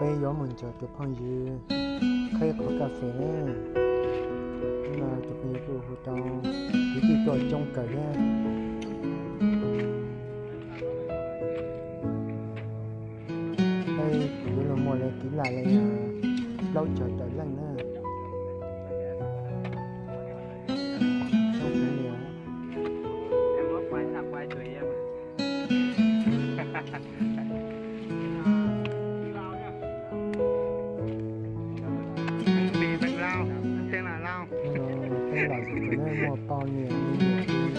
Peb yuav mus nrog tus phooj ywg qhib qhov kas fes na. Hnub no tus phooj ywg kuj hu tau kwv tij tuaj coob kawg thiab. Peb yuav luag muag lawv tiv lam li plaub caug tawm leej na. Coob heev li os. Hnub no peb los tsev kawm na, muaj poj niam me nyuam,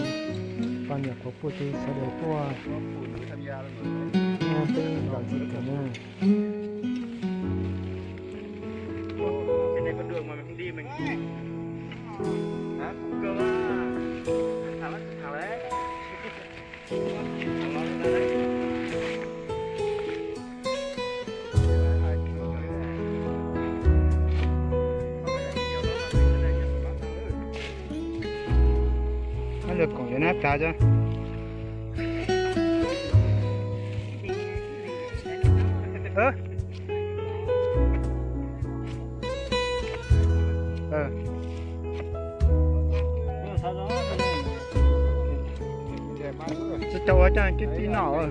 poj niam qhuav puj tij sawv daws tuaj, peb los tsev kawm na. Lawv koom lawv nab tas. Tsis tau ua coj tib tib noj.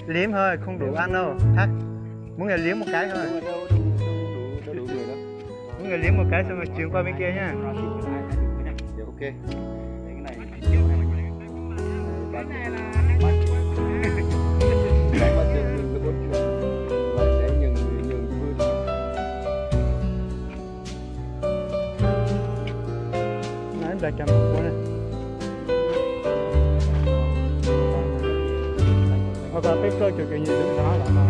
Liếm thôi, không đủ ăn đâu. Hả? Muốn là liếm một cái thôi. Muốn là liếm một cái xong rồi chuyển qua bên kia nha. Noj ib nplais cov maum kua na. Ua koj peb plaub caug caum yim lub zog los no.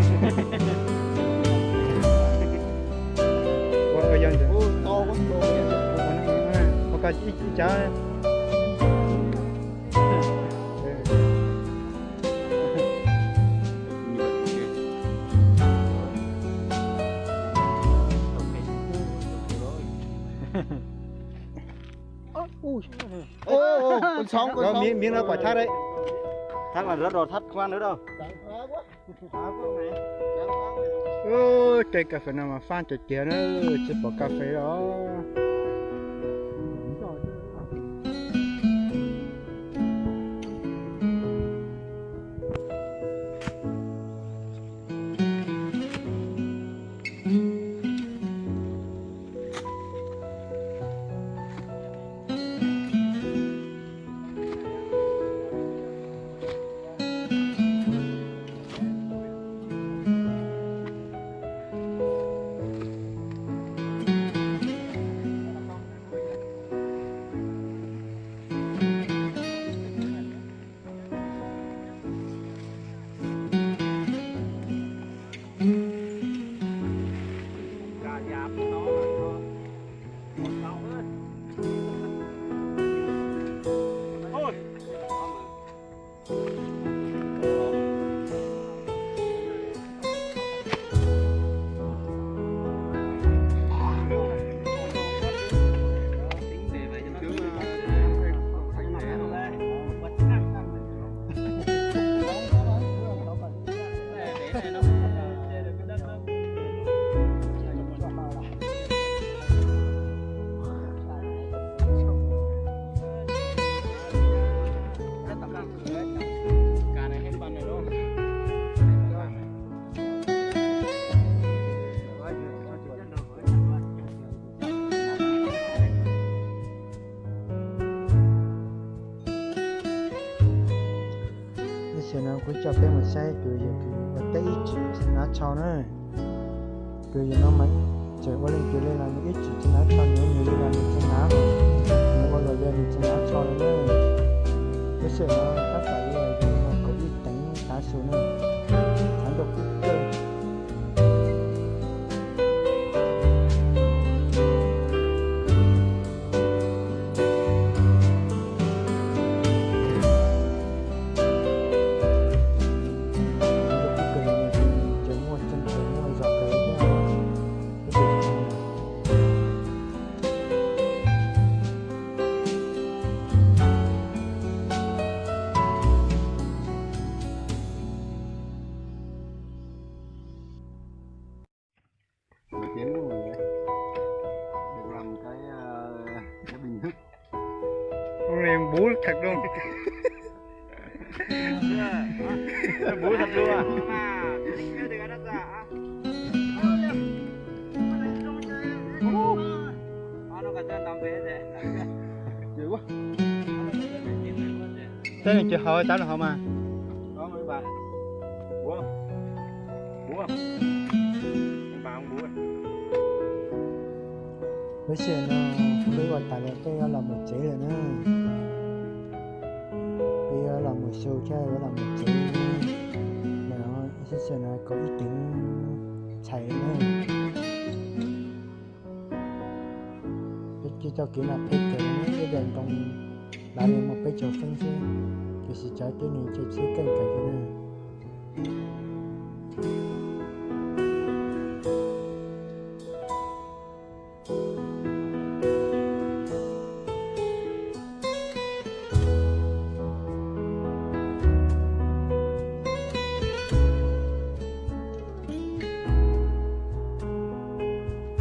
Ua koj yog ntawd. Ua koj ib cov. Miếng, miếng đó quả thắt đấy. Thắt là rớt rồi, thắt khoan nữa đâu. Ub, cây cà phê no mas fab tiag tiag na, tsis pom cà phê os. Ib sim no kuv coj peb mus saib tus yawg kws ua teb ib txwm tsis hnav tsho na. Tus yawg no mas tseem ua leej twg li los nws ib txwm tsis hnav tsho, nws ua nws li los nws tsis hnav, nws ua luam li nws tsis hnav tsho li na. Lub sij hawm no tab tom li yog kaum ib teev tav su na, hnav ntau kawg. Tiếng của mình đấy. Được làm cái, ờ, cái bình nước. Hôm nay bú thật luôn. Bú thật luôn à. Dữ quá. Teb nws cia hauv, tab nws hauv mas. Có mấy bạn. Búa. Búa. Mấy bạn không búa. Lub sij hawm no peb ua tas lawm, peb yuav los mus tsev lawm na. Peb yuav los mus xyu thiab yuav los mus tsev. Lub sij hawm no kaum ib teev txhais na. Peb cia txoj kev no phem kawg, ib daim ntoo lav li muaj peb caug feeb xwb, tiam sis cov teb nws cia txhib keej kawg thiab na.